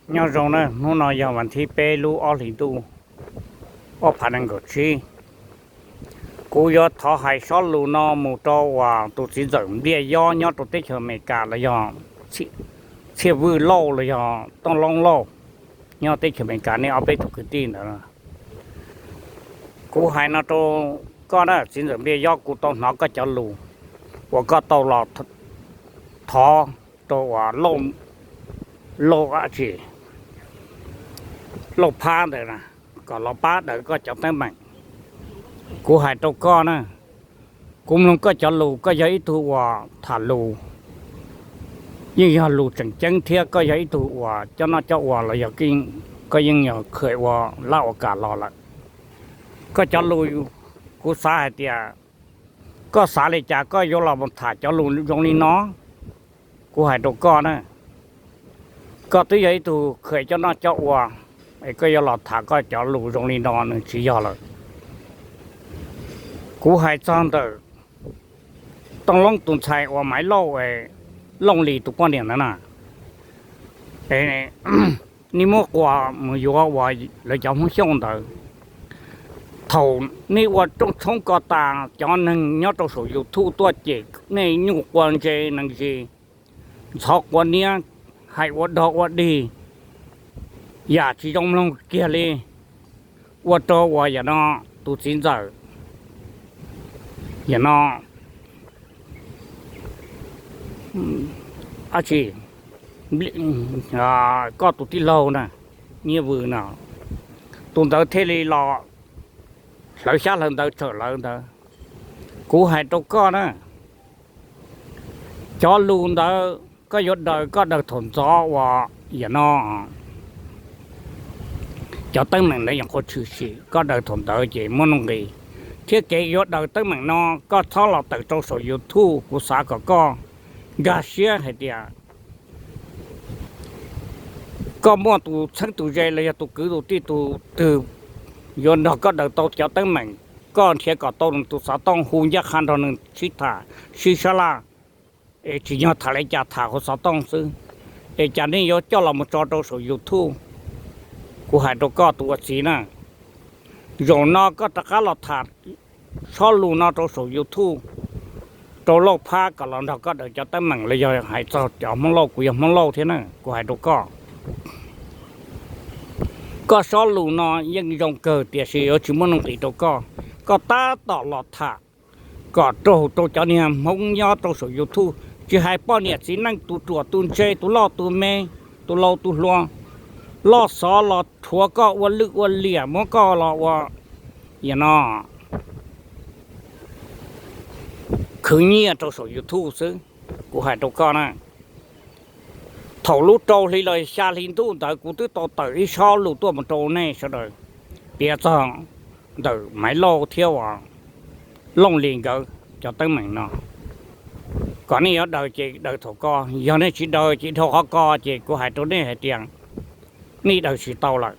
Nyob zoo na, hnub no yog vas thib peb lub ob hlis ntuj ob phav nees nkaum tsib. Kuv yuav thov hais sob lus no mus rau uas tus txiv ntxawm Npliaj Yob nyob rau teb chaws Amelikas los yog Txhiaj Vwj Lauj los yog Tooj Loob Lauj nyob teb chaws Amelikas, nej ob peb tug kwv tij ntawd. Kuv hais no rau koj na, txiv ntxawm Npliaj Yob, kuv tau hnov koj cov lus uas koj tau los thov rau uas Lauj, Lauj tsi, Lauj Phab ntawd na, kom los pab daws koj cov teeb meem. Kuv hais rau koj na, kuv mloog koj cov lus, koj yog ib tug uas tham lus yeej yog lus tseem ceeb thiab koj yog ib tug uas coj noj coj ua los yog koj yeej yog khwm ua laj ua kam los lawm. Koj cov lus, kuv xav hais tias koj xav li cas koj yuav los mus tham cov lus zoo li no. Kuv hais rau koj na, koj twb yog ib tug khwm coj noj coj ua, es koj yuav los tham koj cov lus zoo li no nws tsis yog lawm. Kuv hais txog ntawm Tooj Loob tus ntxhais uas Maiv Lauj, Looj Lis tus poj niam ntawd na, nej muab quas mus yuav uas lawv cov Hmoob Xyooj ntawd. Thaum nej ua rooj tshoob ko tas, cov neeg nyob rau saum YouTube tuaj cem nej nyuj quas ntse nees zis, ntxhov quav niab, hais ua dog ua dig, yam tsis zoo mloog kiag li, ua rau uas yam no tus txiv ntxawm, yam no dab tsi, koj tus tij laug na, Nyiaj Vwm no, tus ntawd thiaj li los hlawv xyab hlawv ntawv tsawm lawv ntawd. Kuv hais rau koj na, cov lus ntawd koj yuav daws, koj daws thaum ntxov uas yam no cov teeb meem ntawd nyuam qhuav tshwm sim, koj daws thaum ntawd ces muaj nuj nqis. Thiab kev yuav daws teeb meem no, koj txhob los tawm rau saum YouTube, kuv xav kom koj nkag siab hais tias koj muaj tus txheeb tus ze los yog tus kwv tus tij tus twg yuav nrog koj daws tau cov teeb meem, koj nrhiav kom tau nws tus xov tooj hu ncaj qha nrog nws sib tham sib sab laj, es tsim nyog tham li cas tham hauv xov tooj xwb, es cas nej yuav coj los mus tso rau saum YouTube. Kuv hais rau koj tus ua txiv na, zaum no koj rov qab los tham sob lus no rau saum YouTube, rau Lauj Phab kom los nrog koj daws cov teeb meem los yog hais txog cov Hmoob Lauj, kuv yog Hmoob Lauj thiab na, kuv hais rau koj. Koj sob lus no yeej zoo kawg tiam sis yuav tsis muaj nuj nqis rau koj. Koj tab tom los tham kom raug rau cov niag Hmoob nyob rau saum YouTube, tsis hais poj niam txiv neej, tus ruam tus ntse, tus loj tus me, tus laus tus hluas, loj xov los rhuav koj ua lwj ua liam, muab koj los ua, yam no, khwv nyiaj rau saum YouTube xwb. Kuv hais rau koj na, thaum lub rau hli los xya hli ntuj ntawd kuv twb tau tawm ib sob lus tuaj mus rau nej sawv daws piav txog ntawm Maiv Lauj thiab uas Looj Lis nkawd cov teeb meem no. Kom nej yuav daws ces daws thaum ko, yog nej tsis daws ces dhau qhov ko, ces kuv hais rau nej hais tias nej daws tsis tau lawm.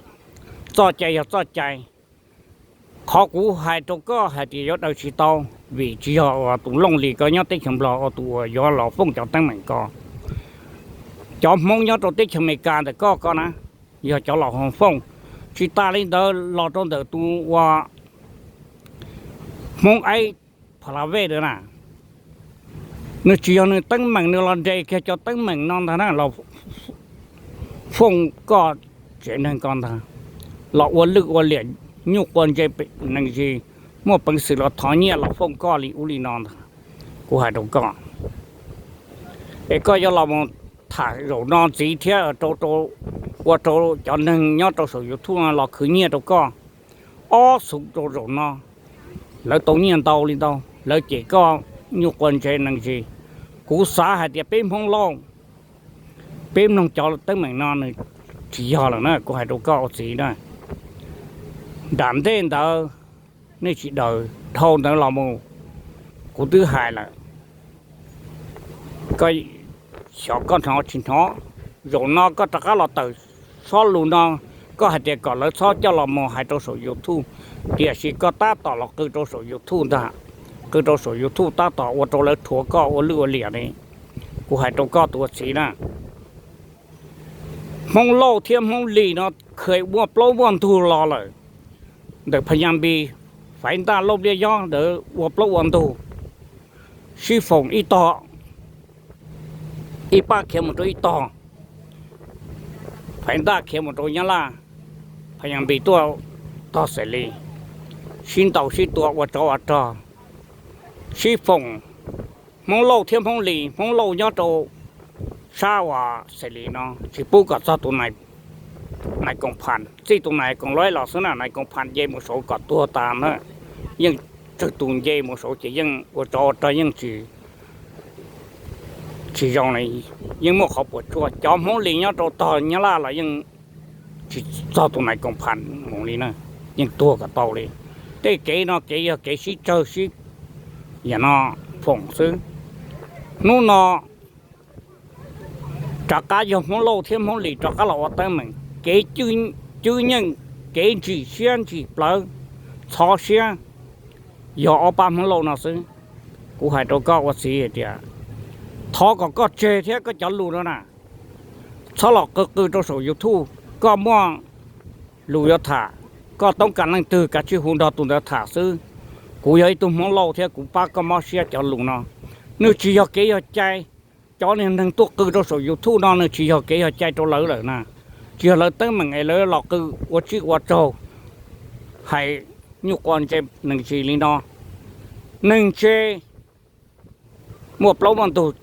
Txoj cai yog txoj cai. Qhov kuv hais rau koj hais tias yuav daws tsis tau, vim tsis yog uas tus Looj Lis ko nyob teb chaws Nplog ua tus uas yuav los fooj cov teeb meem ko. Cov Hmoob nyob rau teb chaws Amelikas ntawm koj ko na, yog cov los fooj. Tsis tas li ntawd los rau ntawm tus uas Hmoob Aib Pha La Vej na, nws tsis yog nws teeb meem, nws los nres kiag cov teeb meem no ntag na, los fooj koj tsev neeg ko ntag, los ua lwj ua liam, nyuj quav ntse neeg zis, muaj peev xwm los thov nyiaj los fooj koj li ub li no ntag. Kuv hais rau koj, es koj yuav los mus tham zaum no ntxiv thiab ua rau cov neeg nyob rau saum YouTube no los khwv nyiaj rau koj. Ob xu rau zaum no, lawv tau nyiaj ntau li ntau, lawv cem koj nyuj quav ntse neeg zis. Kuv xav hais tias peb Hmoob Lauj, peb mloog cov teeb meem no nws tsis yog lawm na, kuv hais rau koj ua txiv na. Nram ntej ntawd nej tsis daws, dhau ntawd los mus kuv twb hais lawm, koj xyov koj hnov tsis hnov. Zaum no koj rov qab los tawm sob lus no, koj hais tias kom lawv txhob coj los mus hais rau saum YouTube, tiam sis koj tab tom los qw rau saum YouTube ntag, qw rau saum YouTube tab tom ua rau lawv rhuav koj ua lwj ua liam li. Kuv hais rau koj tus ua txiv na, Hmoob Lauj thiab Hmoob Lis no kheev muaj plaub muaj ntug los lawm. Ntawm Phas Nyas Npis, Faiv Ntaj, Lauj Npliaj Yob ntawd ua plaub ua ntug, sib foom ib tog, ib pab khiav mus rau ib tog, Faiv Ntaj khiav mus rau Nyab Laj, Phas Nyas Npis tuaj tog Xais Lis, sib ntaus sib tua ua tsov ua rog, sib foom. Hmoob Lauj thiab Hmoob Lis, Hmoob Lauj nyob rau sab uas Xais Lis no tsis pub kom txog tus nais koom pham, txij tus nais koom luj los xwb na, nais koom pham nce mus saud kom tuag tas na, yeej tsawg tus nce mus saud ces yeej ua tsov ua rog yeej tsis, tsis zoo li, yeej muaj qhov puas tsuaj. Cov Hmoob Lis nyob rau tog Nyab Laj los yeej tsis txog tus nais koom pham mus li na, yeej tuag kom tau li. Tej kev no kev yog kev sib tsawg sib, yam no foom xwb. Hnub no rov qab yog Hmoob Lauj thiab Hmoob Lis rov qab los ua teeb meem, kev cwb nyeej, kev ntsim siab ntsim plawv, txhov siab, yog ob pab Hmoob Lauj no xwb. Kuv hais rau koj ua txiv hais tias, thov kom koj tseg thiab koj cov lus no na, txhob los qw qw rau saum YouTube. Koj muaj lus yuav tham, koj toob kas leej twg kav tsij hu nrog tus ntawd tham xwb. Kuv yog ib tug Hmoob Lauj thiab kuv pab koj mob siab cov lus no. Nws tsis yog kev yog cai. Cov niag neeg tuaj qw rau saum YouTube no nws tsis yog kev yog cai rau lawv lawm na. Tsis yog lawv teeb meem es lawv los qw ua tsib ua raug, hais nyuj quas ntse neeg tsis li no. Neeg tse muaj plaub muaj ntug,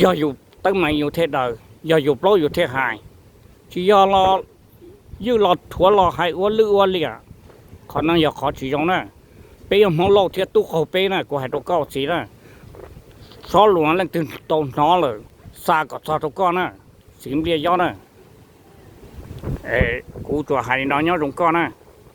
yog yus teeb meem yus thiaj daws, yog yus plaub yus thiaj hais. Tsis yog los ywj los rhuav los hais ua lwj ua liam, qhov no yog qhov tsis zoo na. Peb yog Hmoob Lauj thiab tub qaug peb na, kuv hais rau koj txiv na, txhob lus leej twg tau hnov lawm, xa kom txog rau koj na, txiv Npliaj Yob na. Kuv tsuas hais li no, nyob zoo koj na.